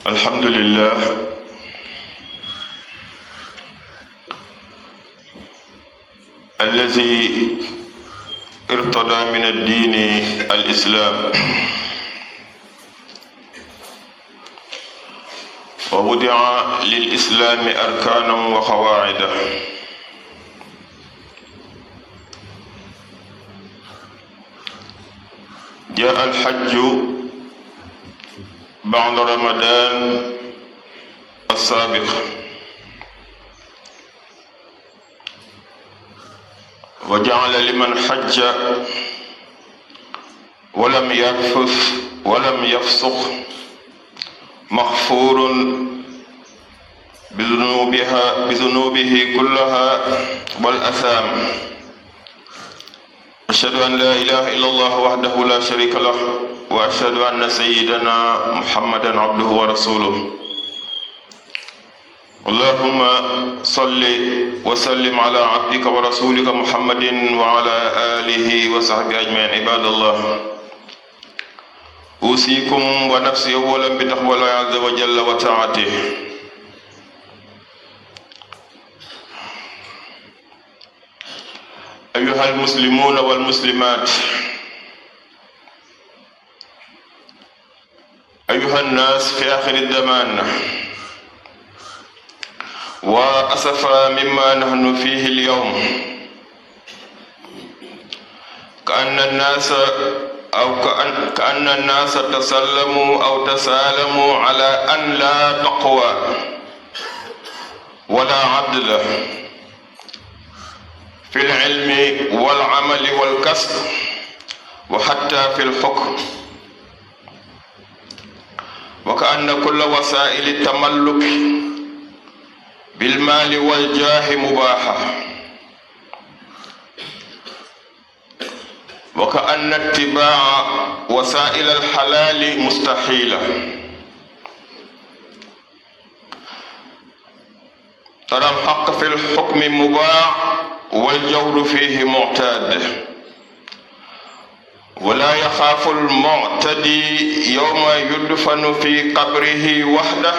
الحمد لله الذي ارتضى من الدين الإسلام ووضع للإسلام أركانا وقواعد جاء الحج بعد رمضان السابق وجعل لمن حج ولم يرفث ولم يفسق مغفور بذنوبه كلها والأثام. أشهد أن لا إله إلا الله وحده لا شريك له وأشهد أن سيدنا محمدا عبده ورسوله. اللهم صل وسلم على عبدك ورسولك محمد وعلى آله وصحبه أجمعين. عباد الله، أوصيكم ونفسي أولا بتقوى الله عز وجل وطاعته. أيها المسلمون والمسلمات، أيها الناس في آخر الزمان، وأسفا مما نحن فيه اليوم، كأن الناس تسلموا أو تسالموا على أن لا تقوى ولا عدل في العلم والعمل والكسب وحتى في الحكم، وكأن كل وسائل التملك بالمال والجاه مباحة، وكأن اتباع وسائل الحلال مستحيلة. ترى الحق في الحكم مباح والجور فيه معتاد، ولا يخاف المعتدي يوم يدفن في قبره وحده،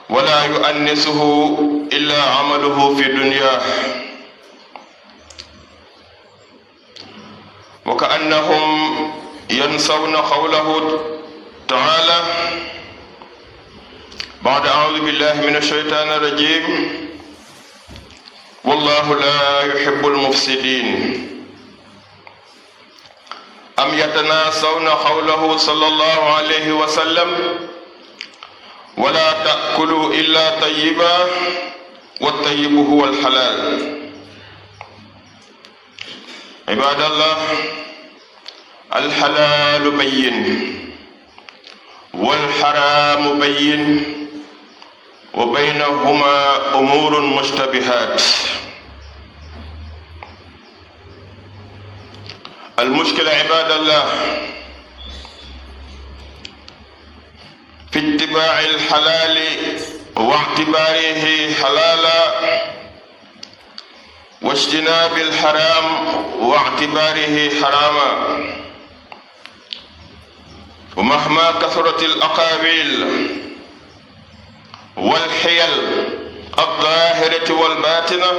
ولا يؤنسه إلا عمله في دنياه. وكأنهم ينسون قوله تعالى بعد أعوذ بالله من الشيطان الرجيم: والله لا يحب المفسدين. أم يتناسون قوله صلى الله عليه وسلم: ولا تأكلوا إلا طيبا والطيب هو الحلال. عباد الله، الحلال بين والحرام بين وبينهما أمور مشتبهات. المشكلة عباد الله في اتباع الحلال واعتباره حلالا، واجتناب الحرام واعتباره حراما. ومهما كثرت الأقاويل والحيل الظاهرة والباطنة،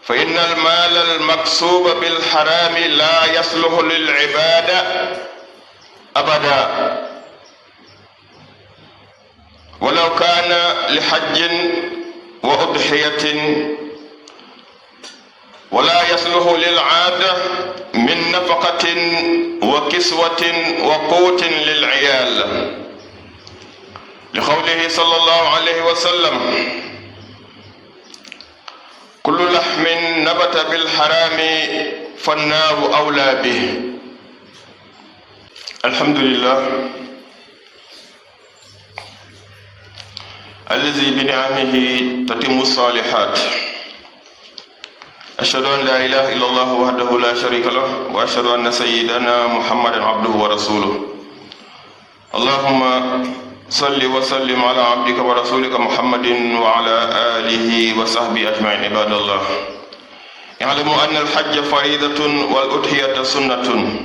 فإن المال المكسوب بالحرام لا يصلح للعبادة أبدا، ولو كان لحج وأضحية، ولا يصلح للعادة من نفقة وكسوة وقوت للعيال، لقوله صلى الله عليه وسلم: كل لحم نبت بالحرام فالنار أولى به. الحمد لله الذي بنعمه تتم الصالحات. أشهد أن لا إله إلا الله وحده لا شريك له وأشهد أن سيدنا محمدا عبده ورسوله. اللهم صل وسلم على عبدك ورسولك محمد وعلى آله وصحبه أجمعين. عباد الله، اعلموا أن الحج فريضة والأضحية سنة،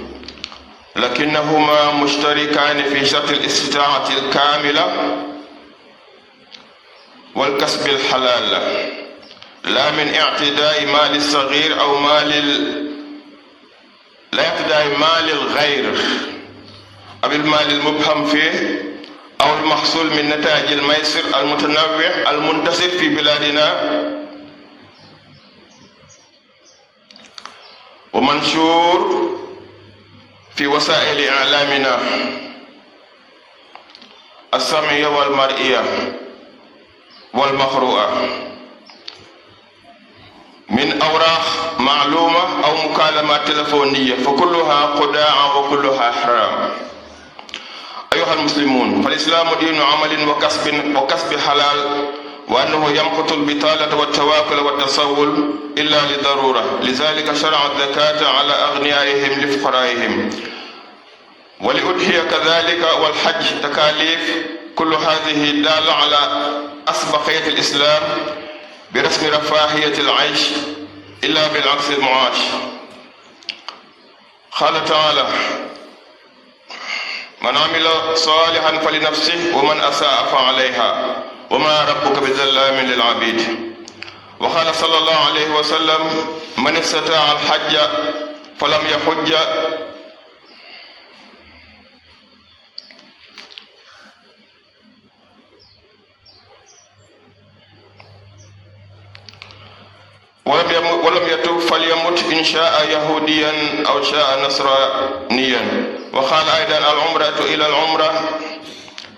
لكنهما مشتركان في شرط الاستطاعة الكاملة والكسب الحلال، لا من اعتداء مال الصغير أو لا اعتداء مال الغير أو المال المبهم فيه أو المحصول من نتائج الميسر المتنوع المنتشر في بلادنا ومنشور في وسائل إعلامنا السمعية والمرئية والمقروءة من أوراق معلومة أو مكالمات تلفونية، فكلها خداع وكلها حرام. أيها المسلمون، فالإسلام دين عمل وكسب حلال، وأنه يمقت البطالة والتواكل والتصول إلا لضرورة، لذلك شرع الزكاة على أغنيائهم لفقرائهم، ولأضحية كذلك، والحج تكاليف، كل هذه دالة على أسبقية الإسلام برسم رفاهية العيش إلا بالعكس المعاش. قال تعالى: من عمل صالحا فلنفسه ومن أساء فعليها وما ربك بظلام للعبيد. وقال صلى الله عليه وسلم: من استطاع الحج فلم يحج ولم يتوب فليمت إن شاء يهوديا أو شاء نصرانيا. وقال أيضا: العمرة إلى العمرة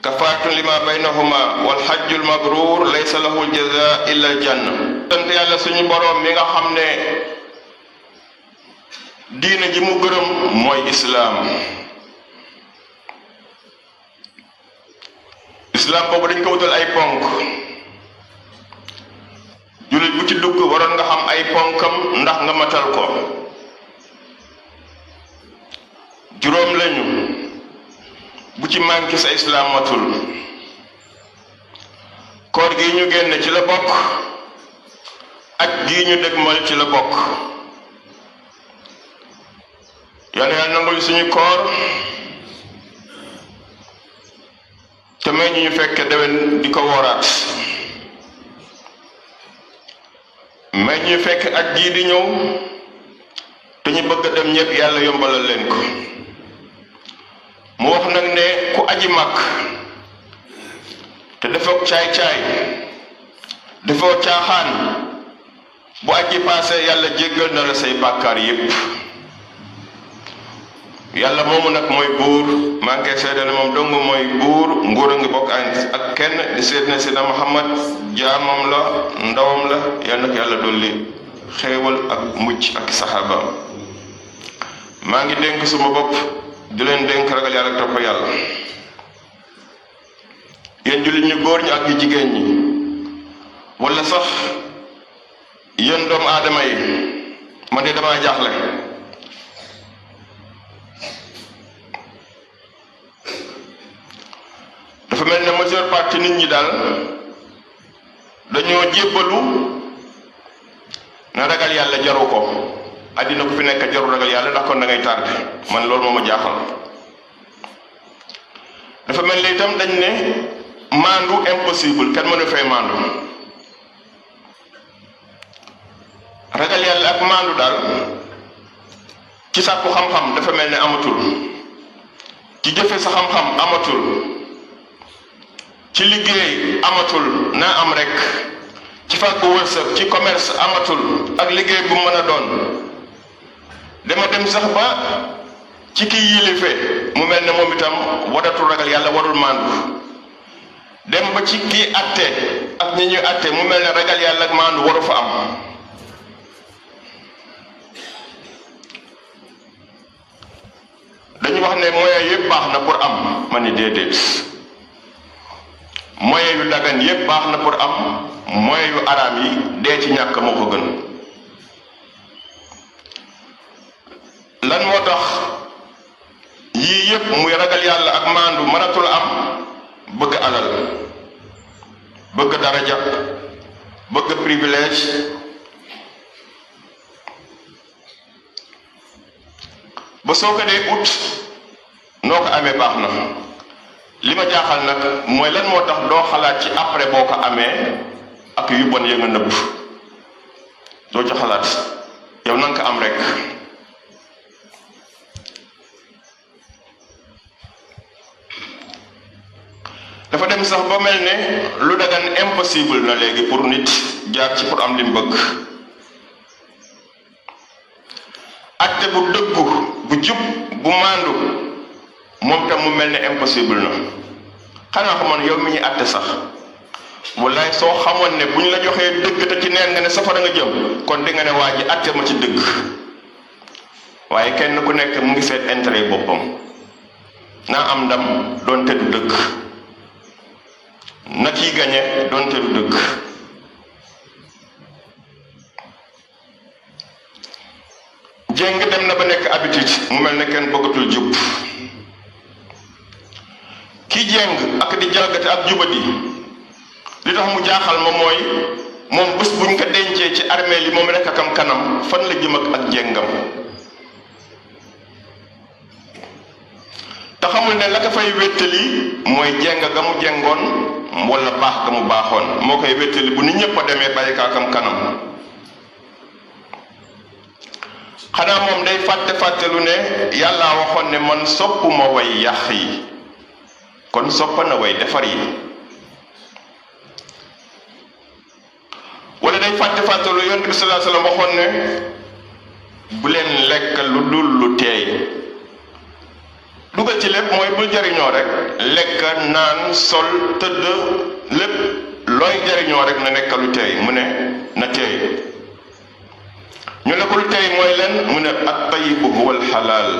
كفارة لما بينهما والحج المبرور ليس له الجزاء إلا الجنة. sant Yàlla suñu boroom mi nga xam ne diine ji mu gërëm mooy islaam. islaam boobu dañ ko wutal ay ponk. jullit bu ci dugg waroon nga xam ay ponkam ndax nga matal ko. juróom lañu, bu ci manqué sa islaam matul. koor gi ñu génn ci la bokk, ak gii ñu dëgmal ci la bokk. yal na Yàlla nangul suñu koor te may ñu fekke déwén di ko wooraat. may ñu fekk ak gii di ñëw te ñu bëgg a dem ñëpp yàlla yombalal leen ko. mu wax nag ne ku aji màkk te defoo caay-caay defoo caaxaan, bu aji paase yàlla jéggal na la say bàkkaar yépp. yàlla moomu nag mooy buur, maa ngi koy seede ne moom dong mooy buur, nguur a ngi bokk ak kenn, di seede ne Seydina Muhammad jaamam la, ndawam la. yal na ko yàlla dolli xéewal ak mucc ak saxaabaam. maa ngi dénk suma bopp di leen dénk ragal yàlla ak topp yàlla. yéen jullit ñu góor ñi ak ñu jigéen ñi, wala sax yéen doomu aadama yi, man de damaa jaaxle. dafa mel ne majeure partie nit ñi daal dañoo jébbalu na ragal yàlla jaru ko. àddina ku fi nekk jaru ragal yàlla ndax kon da ngay tardé. man loolu moo ma jaaxal. dafa mel ne itam dañ ne maandu impossible, kenn mënu fay maandu. ragal yàlla ak maandu daal ci sàkku xam-xam dafa mel ne amatul, ci jëfe sa xam-xam amatul, ci liggéey amatul, naa am rek, ci fàggu wërsëg, ci commerce amatul, ak liggéey bu mën a doon. dama dem sax ba ci ki yilife mu mel ne moom itam waratul ragal yàlla, warul maandu. dem ba ci kii atte ak ñi ñuy atte mu mel ne ragal yàlla ak maandu waru fa am. dañu wax ne moyen yëpp baax na pour am, ma ni déedéet. moyen yu dagan yëpp baax na pour am, moyen yu araam yi dee ci ñàkk moo ko gën. lan moo tax yii yëpp muy ragal yàlla ak maandu mënatul am? bëgg alal, bëgg daraja, bëgg privilège, ba soo ko dee ut noo ko amee baax na li ma jaaxal nag mooy lan moo tax doo xalaat ci après boo ko amee ak yu bon ya nga nëbb doo ci xalaat yow na nga ko am rek. dafa dem sax ba mel ne lu dagan impossible na léegi pour nit jaar ci pour am li mu bëgg. atte bu dëggu bu jub bu maandu moom tam mu mel ne impossible na. xanaa xamoon yow mi ñuy atte sax wallaay soo xamoon ne bu ñu la joxee dëgg te ci neen nga ne safara nga jëm kon di nga ne waa ji atte ma ci dëgg. waaye kenn ku nekk mu ngi seet intérêt boppam naa am ndam doonte du dëgg na kiy gañe doonte du dëgg. jéng dem na ba nekk habitude mu mel ne kenn bëggatul jub. ki jéng ak di jalgate ak jubadi li tax mu jaaxal ma mooy moom bés buñ ko dencee ci armée li moom rek akam kanam fan la jëm ak jéngam. te xamul ne la ko fay wéttali mooy jéng ga mu jéngoon wala baax ga mu baaxoon moo koy wéttali bu nit ñëpp a demee bàyyi ko akam kanam. xanaa moom day fàttelu ne yàlla waxoon ne man soppuma way yàq yi kon soppa na way defar yi. wala day fàttelu yonent bi sallallahu alayhi wasallam waxoon ne bu leen lekk lu dul lu teey. dugal ci lépp mooy bul jariñoo rek lekk naan sol tëdd lépp looy jariñoo rek na nekk lu teey mu ne na teey. ñu ne ko lu teey mooy len mu ne at-tayyibu huwal xalaal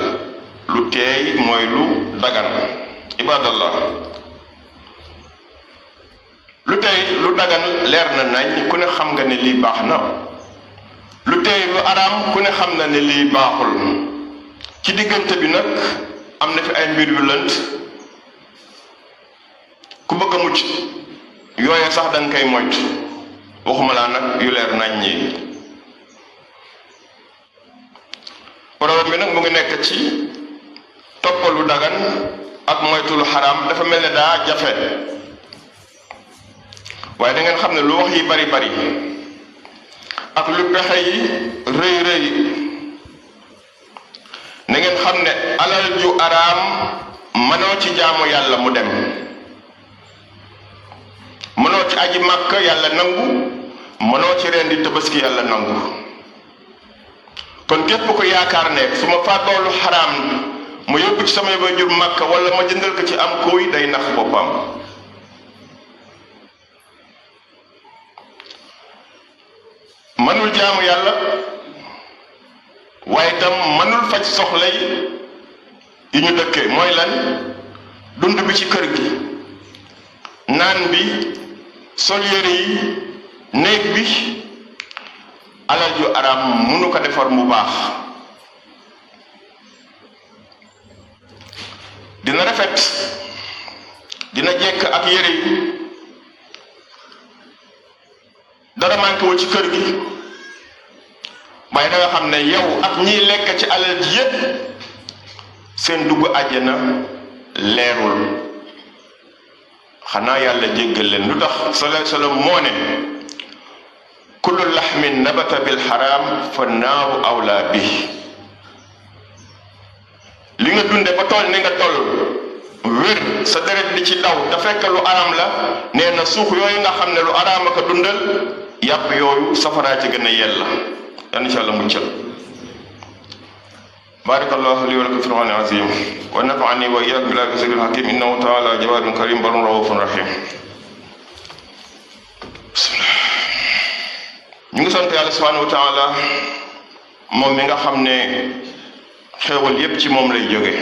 lu teey mooy lu dagan. ibadallah lu teey lu dagan leer na nañ ku ne xam nga ne lii baax na. lu teey lu araam ku ne xam na ne lii baaxul. ci diggante bi nag am na fi ay mbir yu lënt ku bëgg a mucc yooye sax danga koy moytu waxuma laa nag yu leer nañ ñi. problème bi nag mu ngi nekk ci toppalu dagan ak moytu lu xaraam dafa mel ne daa jafe. waaye da ngeen xam ne lu wax yi bari bari ak lu pexe yi rëy rëy na ngeen xam ne alal ju araam mënoo ci jaamu yàlla mu dem. mënoo ci aji màkk yàlla nangu mënoo ci rendi tabaski yàlla nangu. kon képp ko yaakaar ne su ma fàggoo lu xaraam mu yóbbu ci samay waajur màkk wala ma jëndal ko ci am kuy day nax boppam. mënul jaamu yàlla waaye itam mënul faj soxlay yi ñu dëkkee mooy lan dund bi ci kër gi naan bi sol yére yi néeg bi alal ju araam mënu ko defar mu baax. dina rafet dina jekk ak yére yi dara manqué wul ci kër gi waaye da nga xam ne yow ak ñiy lekk ci alal ji yépp seen dugg àjjana leerul. xanaa yàlla jéggal leen lu tax sallallahu alayhi wasallam moo ne kullu laxmin nabata bil xaraam fa naaru awlaa bi. li nga dunde ba toll ni nga toll wér sa deret di ci daw te fekk lu araam la nee na suux yooyu nga xam ne lu araam a ko dundal yàpp yooyu safaraa ci gën a yella. yal na insha Allah muccal. barakallahu li wa lakum fil qur'anil azim wa nafa'ani wa iyyakum bil ayati zikril hakim innahu ta'ala jawadun karim barun raufun rahim. ñu ngi sant yàlla subhanahu wa ta'ala moom mi nga xam ne xéewal yépp ci moom lay jóge.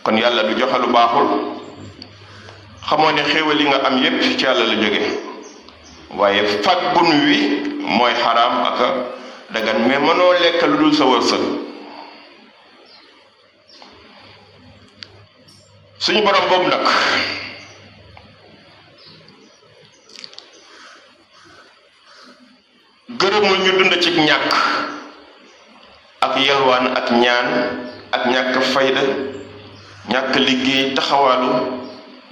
kon yàlla du joxe lu baaxul. xamoo ne xéewal yi nga am yépp ci yàlla la jóge waaye faggun wi mooy xaraam ak dagan mais mënoo lekk lu dul sa wërsëg. suñu borom boobu nag gërëmul ñu dund ci ñàkk ak yalwaan ak ñaan ak ñàkk fayda ñàkk liggéey taxawaalu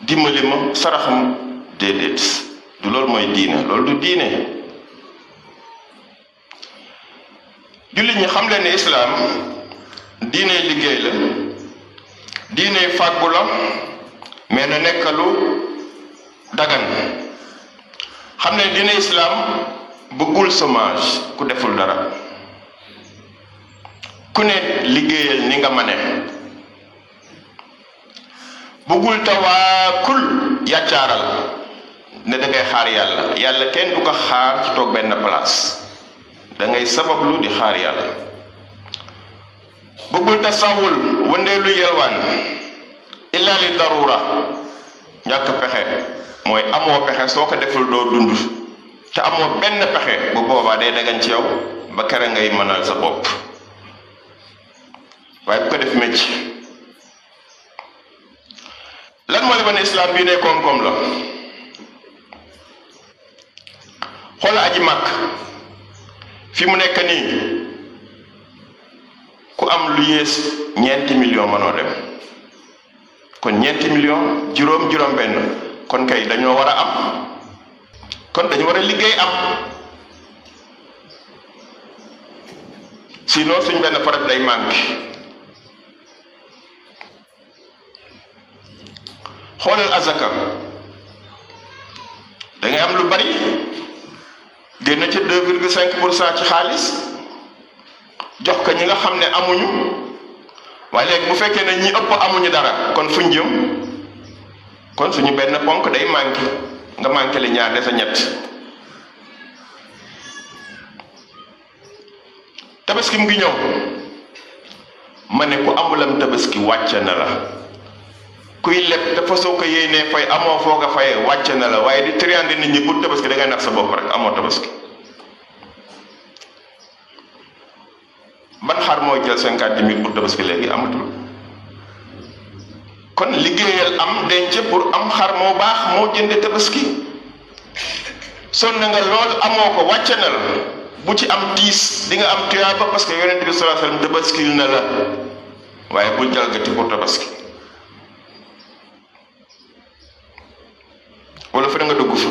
dimbali ma sarax ma déedéet du loolu mooy diine loolu du diine. jullit ñi xam leen ne islaam diine liggéey la diine fàggu la mais na nekk lu dagan. xam ne diine islaam bëggul chômage ku deful dara ku ne liggéeyal ni nga mane. bëggul tawaakul yàccaaral ne da ngay xaar yàlla yàlla kenn du ko xaar ci toog benn place da ngay sabablu di xaar yàlla. bëggul tasawul wëndeelu yelwaan illa li darura ñàkk pexe mooy amoo pexe soo ko deful doo dund te amoo benn pexe bu boobaa day dagan ci yow ba kere ngay mënal sa bopp waaye bu ko def mecc. lan moo la ba ne islam bii ne koom-koom la xoola aji màkk fi mu nekk nii ku am lu yées 9 millions mënoo dem kon 9 millions juróom benn kon kay dañoo war a am kon dañu war a liggéey am sinon suñ benn farat day manqué. xoolal azaka da ngay am lu bari génn ca 2,5% ci xaalis jox ko ñi nga xam ne amuñu waaye léegi bu fekkee ne ñi ëpp amuñu dara kon fuñ jëm kon suñu benn ponk day manqué nga manqué li ñaar des a ñett. tabaski mu ngi ñëw ma ne ku amulam tabaski wàcce na la. kuy leb dafa soo ko yéenee fay amoo foo ko fayee wàcc na la waaye di triande nit ñi pour tabaski da ngay nax sa bopp rek amoo tabaski. ban xar mooy jël 50 000 pour tabaski léegi amatul kon liggéeyal am denc pour am xar moo baax moo jënde tabaski. sonn nga lool amoo ko wàcc na la bu ci am tiis di nga am tuyaaba parce que yonent bi sallallahu alayhi wasallam tabaskil na la waaye bul jalgati pour tabaski. wala fa da nga dugg fa.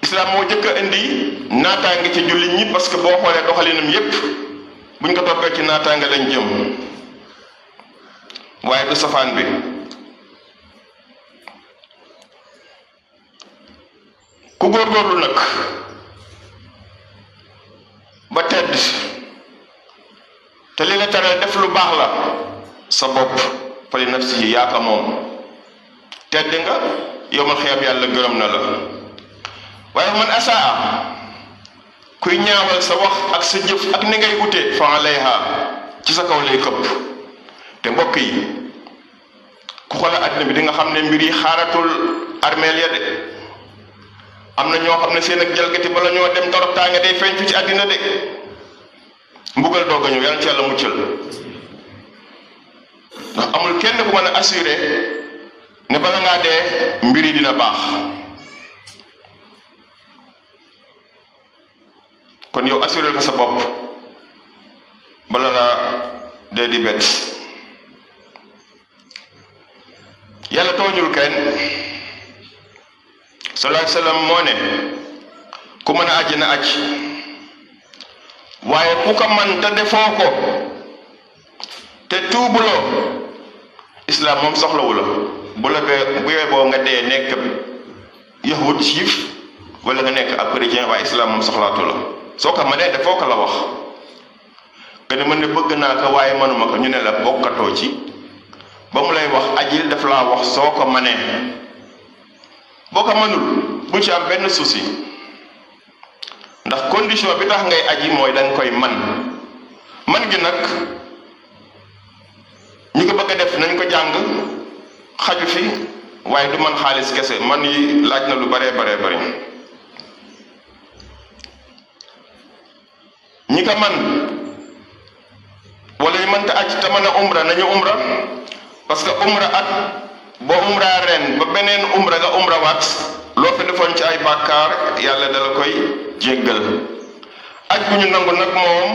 islam moo jëkk a indi naataange ci jullit ñi parce que boo xoolee doxalinam yépp buñ ko toppee ci naataange lañ jëm waaye du safaan bi. ku góorgóorlu nag ba tedd te li la tere def lu baax la sa bopp fa li nafsihi yaa ko moom. tedd nga yowmal xiyaam yàlla gërëm na la waaye man asaa kuy ñaawal sa wax ak sa jëf ak ni ngay wute fa alayha ci sa kaw lay këpp. te mbokk yi ku xoolal àddina bi di nga xam ne mbir yi xaaratul armeel ya de am na ñoo xam ne seen ak jalgati bala ñoo dem torotaange day feeñ fi ci àddina de mbugal doog a ñëw yàlla ci yàlla muccal ndax amul kenn ku mën a assuré ne bala ngaa dee mbir yi dina baax. kon yow assuré ko sa bopp bala laa dee di bett. yàlla tooñul kenn sallallahu alayhi wasallam moo ne ku mën a aji na aj waaye ku ko man te defoo ko te tuubuloo islam moom soxlawu la bu la bu boo nga dee nekk yahud juif wala nga nekk ab chrétien waaye islam moom soxlaatu la soo ko mënee defoo ko la wax nga ne mën ne bëgg naa ko waaye mënuma ko ñu ne la bokkatoo ci ba mu lay wax ajil daf laa wax soo ko mënee boo ko mënul bu ci am benn souci ndax condition bi tax ngay aji mooy danga koy man gi nag ñi ko bëgg a def nañ ko jàng xaju fi waaye du man xaalis kese man yi laaj na lu bare bari ñi ko man wala ñu mënta aj te mën a umra nañu umra parce que umra at boo umra ren ba beneen umra nga umra waat loo fi defoon ci ay bàkkaar yàlla dala koy jéggal. aj bu ñu nangu nag moom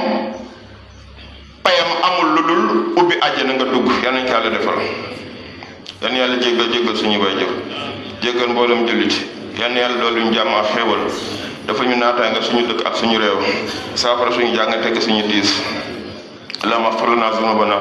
payam amul lu dul àjjana nga dugg yal nañ ko yàlla defal. yal na yàlla jéggal suñu waajur jéggal mboolem jullit yal na yàlla doolu ñu jàmm ak xéewal dafa ñu naataanga suñu dëkk ak suñu réew saafara suñu jàngatekk suñu tiis. اللهم اغفر لنا ذنوبنا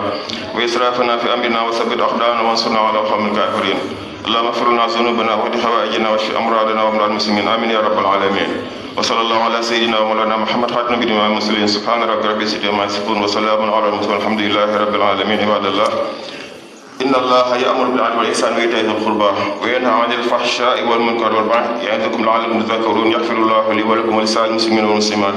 وإسرافنا في أمرنا وثبت أقدامنا وانصرنا على القوم الكافرين. اللهم اغفر لنا ذنوبنا واهد حوائجنا واشف أمراضنا وأمراض المسلمين آمين يا رب العالمين. وصلى الله على سيدنا ومولانا محمد خاتم النبيين والمرسلين سبحان ربك رب العزة عما يصفون وسلام على المرسلين والحمد لله رب العالمين. عباد الله إن الله يأمر بالعدل والإحسان وإيتاء ذي القربى وينهى عن الفحشاء والمنكر والبغي يعظكم لعلكم تذكرون. يغفر الله لي ولكم ولسائر المسلمين والمسلمات.